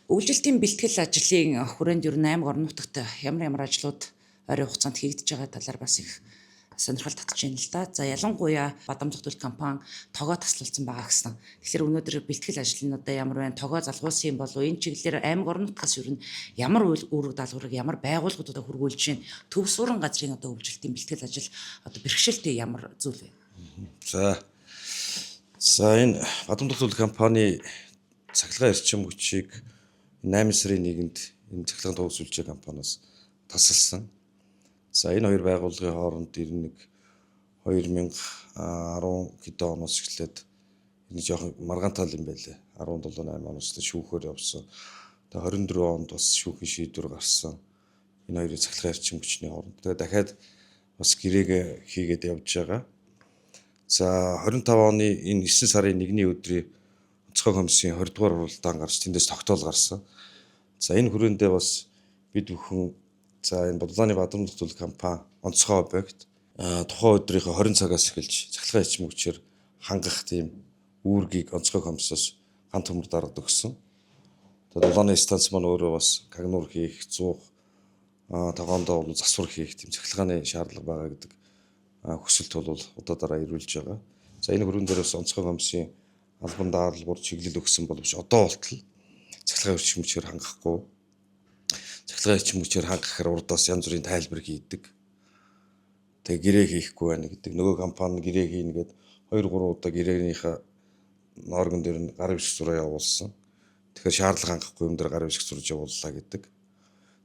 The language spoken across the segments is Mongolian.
Өвлөлтийн бэлтгэл ажлын хүрээнд ер нь аймаг орон нутагт ямар ямар ажлууд ойрын хугацаанд хийгдэж байгаа талаар бас их сонирхол татж байна л да. За, ялангуяа Бадамлах төл компани тогоо таслуулсан байгаа гэсэн. Тэгэхээр өнөөдөр бэлтгэл ажил нь одоо ямар байна? Тогоо залгуулсан юм болов уу? Энэ чиглэлээр аймаг орон нутгаас ер нь ямар үүрэг даалгаврыг ямар байгууллагууд одоо хүргүүлж байна? Төв суурин газрын одоо өвлөлтийн бэлтгэл ажил одоо бэрхшээлтэй ямар зүйл вэ? За. За, энэ Бадамлах төл компани цахилгаан эрчим хүчийг 8 сарын 1-нд энэ цахилгаан туг сүлжээ компаниас тасалсан. За, энэ хоёр байгууллагын хооронд 91 2010 хэдэн оноос эхлээд энэ жоохон маргаан тал юм байлээ. 17 8 оноос шүүхээр явсан. Тэгээ 24 онд бас шүүхийн шийдвэр гарсан. Энэ хоёрын цахилгаан эрчим хүчний хооронд. Тэгээ дахиад бас гэрээгээ хийгээд явж байгаа. За, 25 оны энэ 9 сарын 1-ний өдрийн онцгой комиссийн 20 дугаар хуралдаан гарч тэндээс тогтоол гарсан. За, энэ хүрээндээ бас бид бүхэн, за, энэ Бодлооны Бадамлах төл компани онцгой объект тухайн өдрийнхөө 20 цагаас эхэлж цахилгаан эрчим хүчээр хангах тийм үүргийг онцгой комиссоос ганц төмөр даргад өгсөн. Тэгээд дулааны станц маань өөрөө бас кагнуур хийх, зуух, тогоондоо бол засвар хийх тийм цахилгааны шаардлага байгаа гэдэг хүсэлт бол удаа дараа ирүүлж байгаа. За, энэ хүрэн дээр бас онцгой комиссийн албан даалгавар чиглэл өгсөн боловч одоо болтол цахилгаан эрчим хүчээр хангахгүй, цахилгаан эрчим хүчээр хангахаар урдаас янз бүрийн тайлбар хийдэг. Тэгээ гэрээ хийхгүй байна гэдэг. Нөгөө компани гэрээ хийнэ гээд 2 3 удаа гэрээнийхээ нооргон дээр нь гар бишг зураа явуулсан. Тэгэхээр шаардлага хангахгүй юм дээр гар бишг зурж явууллаа гэдэг.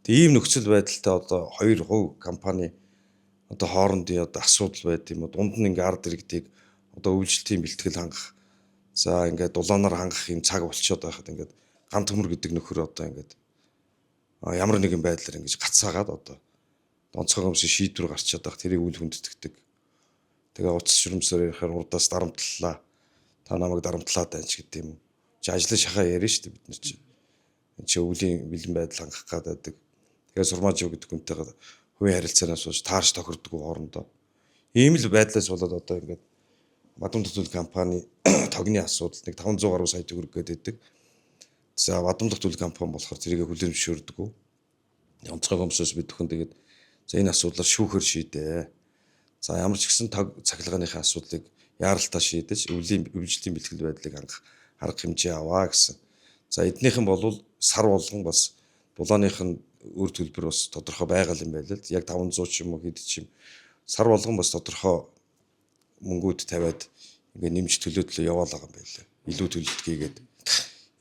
Тэгээ ийм нөхцөл байдалтай одоо хоёр хувь компани одоо хоорондын одоо асуудал байд юм уу? Дунд нь ингээ ард иргэдийг одоо өвлөлтийн бэлтгэл хангах, за, ингээ дулаанаар хангах юм цаг болчоод байхад ингээд ган төмөр гэдэг нөхөр одоо ингээд ямар нэгэн байдлаар ингэж гацаагаад одоо онцгой комиссийн шийдвэр гарчаад байх тэрийг үл хүндэтгэдэг. Тэгээ утас шүрмсээр ярихаар урдаас дарамтлалаа. Та намайг дарамтлаад байна ч гэдэг юм. Чи ажлын шахаа ярина шүү дээ бид нар чи. Энд чи өвлийн бэлэн байдал хангах гад байдаг. Тэгээ сурмаажив гэдэг хүнтэйгээ хувийн харилцаанаас сууж таарч тохирдгоо хоорондоо. Ийм л байдлаас болоод одоо ингээд Бадам төтөл компани тогны асуудал нэг 500 гаруй сая төгрөг гэдэг. За, Бадамлах төл компани болохоор тэрийг хүлээн зөвшөөрдөггүй. Онцгой комиссоос бид бүхэн тэгээд, за, энэ асуудлаар шүүхээр шийдээ. За, ямар ч гэсэн тог цахилгааныхаа асуудлыг яаралтай шийдэж өвлийн өвлөлтийн бэлтгэл байдлыг хангах арга хэмжээ аваа гэсэн. За, эднийхэн бол сар болгон бас дулааных нь үр төлбөр бас тодорхой байгаа юм байл л. Яг 500 ч юм уу хэд ч юм сар болгон бас тодорхой мөнгүүд тавиад ингээ нэмж төлөө төлөө яваал байгаа юм байлаа. Илүү төлөлт хийгээд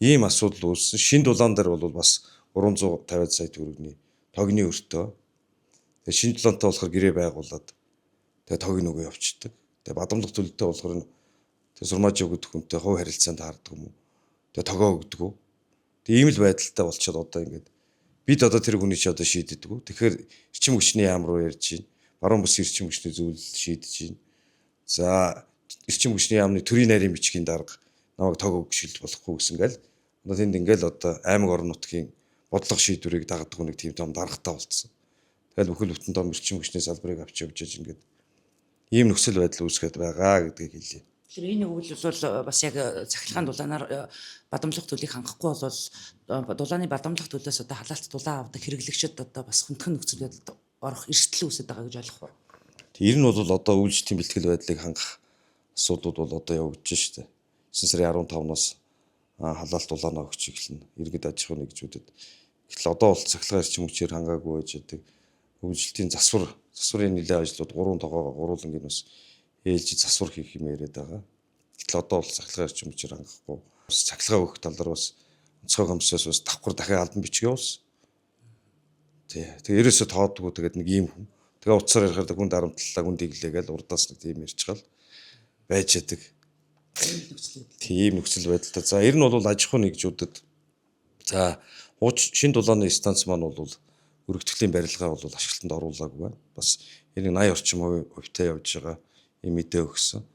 ийм асуудал үүссэн. Шин дулаан дээр бол бас 350 сая төгрөгний тогны өртөө. Тэгээ шин дулаантай болохоор гэрээ байгуулад тэгээ тогны өгөө явцдаг. Тэгээ бадамлах төлөлтөө болохоор тэгээ сурмаажив гэдэг хүнтэй хувь харилцаанд таардаг юм уу? Тэгээ тогоо өгдөг үү? Тэгээ ийм л байдалтай болчиход одоо ингээд бид одоо тэр хүний чи одоо шийддэг үү? Тэгэхээр эрчим хүчний яам руу ярьж байна. Баруун бүс эрчим хүчний зөвлөл шийдэж байна. За, эрчим хүчний яамны төрийн найрын бичгийн дарга намайг тог өгшилж болохгүй гэсэн гэл одоо тэнд ингээл одоо аймаг орон нутгийн бодлого шийдвэрийг дагадаг нэг тийм том даргатай болцсон. Тэгэл бүхэл бүтэн том эрчим хүчний салбарыг авч явж яж ингээд ийм нөхцөл байдал үүсгээд байгаа гэдгийг хэлье. Тэгэхээр энэ өгүүлэл бол бас яг цахилгаан дулаанаар бадамлах төлийг хангахгүй бол дулааны бадамлах төлөөс одоо халаалт дулаан авдаг хэрэглэгчид одоо бас хүндхэн нөхцөл байдалд орох эрсдэл үүсэж байгаа гэж ойлгох уу? Тэр нь бол одоо үйлчлэлийн бэлтгэл байдлыг хангах асуудлууд бол одоо явагдаж штэ. 9 сарын 15-наас халаалт дулаанаа өгч эхэлнэ. Иргэд аж ахуйн нэгжүүдэд. Гэтэл одоо бол цахилгаан эрчим хүчээр хангаагүй байж байдаг. Хөгжилтийн засварын нэлээд ажлууд 3 тогоогоо гурвуулангийн бас ээлж засвар хийх юм яриад байгаа. Гэтэл одоо бол цахилгаан эрчим хүчээр хангахгүй. Бас цахилгаан өгөх талаар бас онцгой комиссоос бас давхар дахиад албан бичиг явуулсан. Тий. Тэгээ ерөөсө тоодгүй, тэгээд нэг ийм хүн. Тэгээ утсаар ярихаар хүн дарамтлалаа, хүн дэглээ гээл урдаас нэг тийм ярьчихал байж яадаг. Тийм нөхцөл байдалтай. За, ер нь бол аж ахуйн нэгжүүдэд, за, хууч шин дулааны станц маань бол өргөтгөлийн барилгаа бол ашиглалтанд оруулаагүй байна. Бас энэ 80 орчим хувьтай явж байгаа юм мэдээ өгсөн.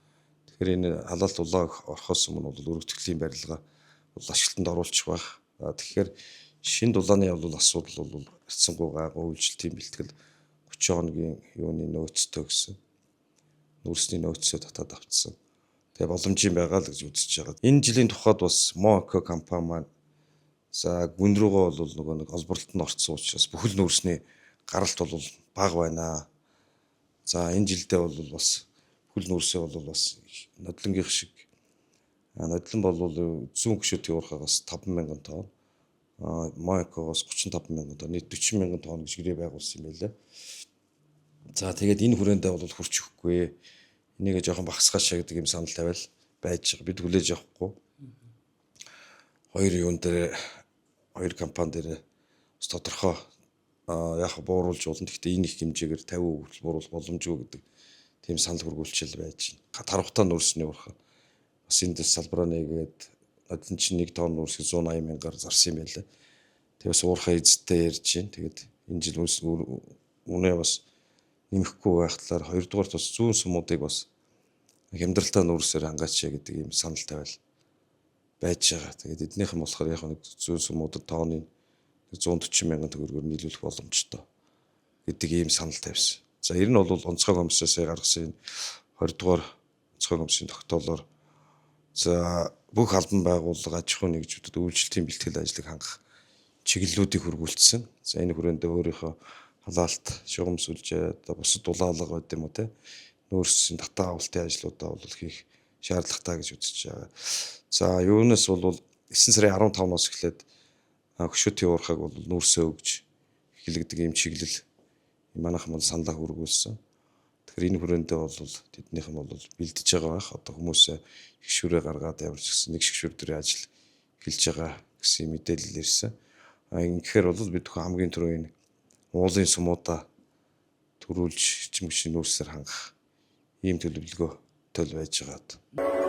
Тэгэхээр энэ халаалт дулаа орохоос өмнө бол өргөтгөлийн барилгаа бол ашиглалтанд оруулчих байх. Тэгэхээр шин дулааны бол асуудал бол харьцангуй гайгүй, үйлчлэлтийн бэлтгэл 30 хоногийн юуны нөөцтэй гэсэн. Нүүрсний нөөцөө татаад авцсан. Тэгээ боломжийн байгаа л гэж үзэж байгаа. Энэ жилийн тухайд бас Моко компани маань За гүн рүүгээ бол нөгөө нэг олборлолтод орцсон учраас бүхэл нүүрсний гаралт бол бага байна. За энэ жилдээ бол бас бүхэл нүүрсээ бол бас нодлонгийнх шиг нодлон бол зүүн гүшүүтийн уурхаагаас 5,000 тонн, Моекогоос 35,000 тонн, нийт 40,000 тонн гэж гэрээ байгуулсан юм байлаа. За тэгээд энэ хүрээндээ бол хурц өгөхгүй. Энийг жоохон багасгаашаа гэдэг юм санал тавиал байж байгаа. Бид хүлээж авахгүй. Хоёр юун дээр, хоёр компани дээр бас тодорхой яг бууруулж болно. Гэхдээ энэ их хэмжээгээр 50% хүртэл бууруулах боломжгүй гэдэг тийм санал хүргүүлчихэл байж байна. Тарвахтаа нүүрсний уурхай. Бас энд салбараа нээгээд нодон чинь 1 тонн нүүрсийг 180 мянгаар зарсан юм байлаа. Тэгээ бас уурхай эзэдтэй ярьж байна. Тэгээд энэ жил үнэ бас нэмэхгүй байх талаар, хоёрдугаар бас зүүн сумуудыг бас хямдралтай нүүрсээр хангаачаа гэдэг ийм санал тавиал байж байгаа. Тэгээд эднийхэн болохоор яг нэг зүүн сумуудад тонны 140 мянган төгрөгөөр нийлүүлэх боломжтой гэдэг ийм санал тавьсан. За ер нь бол онцгой комиссаас гаргасан энэ 20 дугаар онцгой комиссийн тогтоолоор за бүх албан байгууллага, аж ахуйн нэгжүүдэд үйлчлэлтийн бэлтгэл ажлыг хангах чиглэлүүдийг хүргүүлсэн. За энэ хүрээндээ өөрийнхөө халаалт, шугам сүлжээ, одоо бусад дулаалга байд юм уу те нүүрсийн татаа авалтын ажлуудаа бол хийх шаардлагатай гэж үзэж байгаа. За юунаас бол 9 сарын 15-наас эхлээд хөшөөтийн уурхайг бол нүүрсээ өгж эхлэгдэг ийм чиглэл манайхан бол саналаа хүргүүлсэн. Тэгэхээр энэ хүрээндээ бол тэднийхэн бол бэлдэж байгаа байх. Одоо хүмүүсээ хишүүрээ гаргаад ямар ч гэсэн нэг шигшүүр дээр ажил эхэлж байгаа гэсэн мэдээлэл ирсэн. А ингэхээр бол бид бүхэн хамгийн түрүү энэ уулын сумуудаа төрүүлж хичмэгчний нүүрсээр хангах ийм төлөвлөгөөтэй байж байгаа.